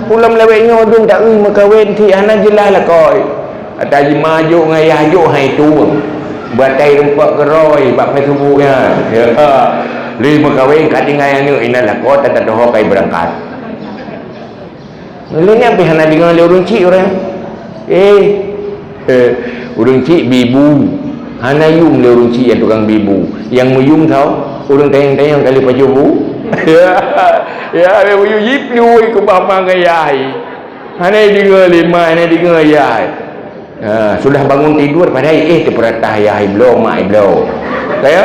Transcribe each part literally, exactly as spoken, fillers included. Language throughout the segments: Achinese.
Ulôn lawét nyoe dum taeu meukawen cit hana jeulaih lakoe. Ata jima jok ngon yah jok hai tueng. Batai rumpok keuroi bak Facebook nyan. Ya. Lé meukawen ka tinggai aneuk inan lakoe tata toho kai beurangkat. Lé nyan pih hana deungoe lé ureueng chik ureueng. Eh, eh, ureueng chik bibu. Hana yum lé ureueng chik nyang tukang bibu. Nyang meuyum tau, ureueng tanyong-tanyong kali pajoh bu. Ya, ya, lé meuyum jiplueng keubah ma ngon yah. Hana deungoe lé ma, hana deungoe yah. Ha, sudah bangun tidur padahai eh teupeurata yah bloe mak bloe. Kaya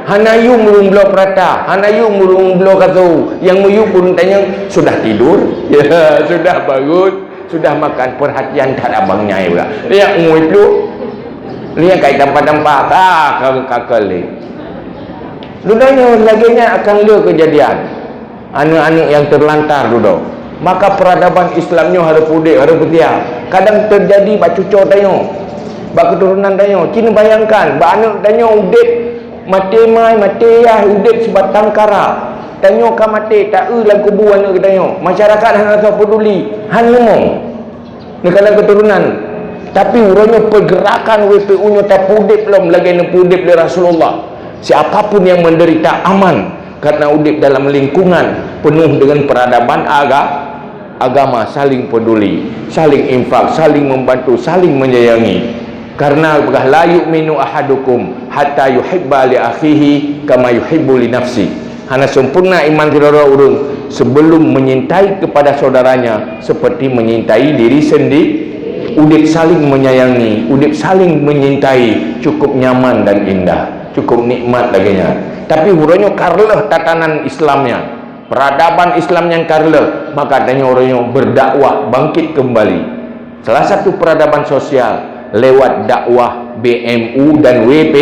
hana yum ureueng bloe peurata, hana yum ureueng bloe kaso. Nyang meuyum ureueng tanyong sudah tidur. Ya, sudah bangun. Sudah makan, perhatian that abang nyai pula. Lihat ngui peluk. Lihat kai tampa-tampa. Ah, ka ka kali. Dudoe nyoe lagèe nyan akan le kejadian. Aneuk-aneuk yang terlantar dudoe. Maka peradaban Islam nyoe harus pudek, harus peutia. Kadang terjadi bak cuco tanyoe, bak keturunan tanyoe. Cina bayangkan, bak aneuk tanyoe udeb maté mai, maté yah, udeb sibatang kara. Tanyoe ka maté, taeu lam kubu aneuk geutanyoe. Masyarakat hana rasa peduli, han leumo. Neukalon keturunan. Tapi uroe nyoe pergerakan W P U nyoe tapeudeb lom lagèe neupeudeb lé Rasulullah. Siapapun yang menderita aman karena udeb dalam lingkungan penuh dengan peradaban aga-, agama, saling peduli, saling infak, saling membantu, saling menyayangi. Karena peugah, "La yu'minu ahadukum hatta yuhibba li akhihi kama yuhibbu li nafsi." Hana sempurna iman sidroe ureueng sebelum menyintai kepada saudaranya seperti menyintai diri sendiri. Udeb saling menyayangi, udeb saling menyintai cukup nyaman dan indah, cukup nikmat lagèe nyan. Tapi uroe nyoe ka reuloh tatanan Islam nyan, peradaban Islam nyan ka reuloh, maka tanyoe uroe nyoe berdakwah bangkit kembali. Salah satu peradaban sosial lewat dakwah B M U dan W P,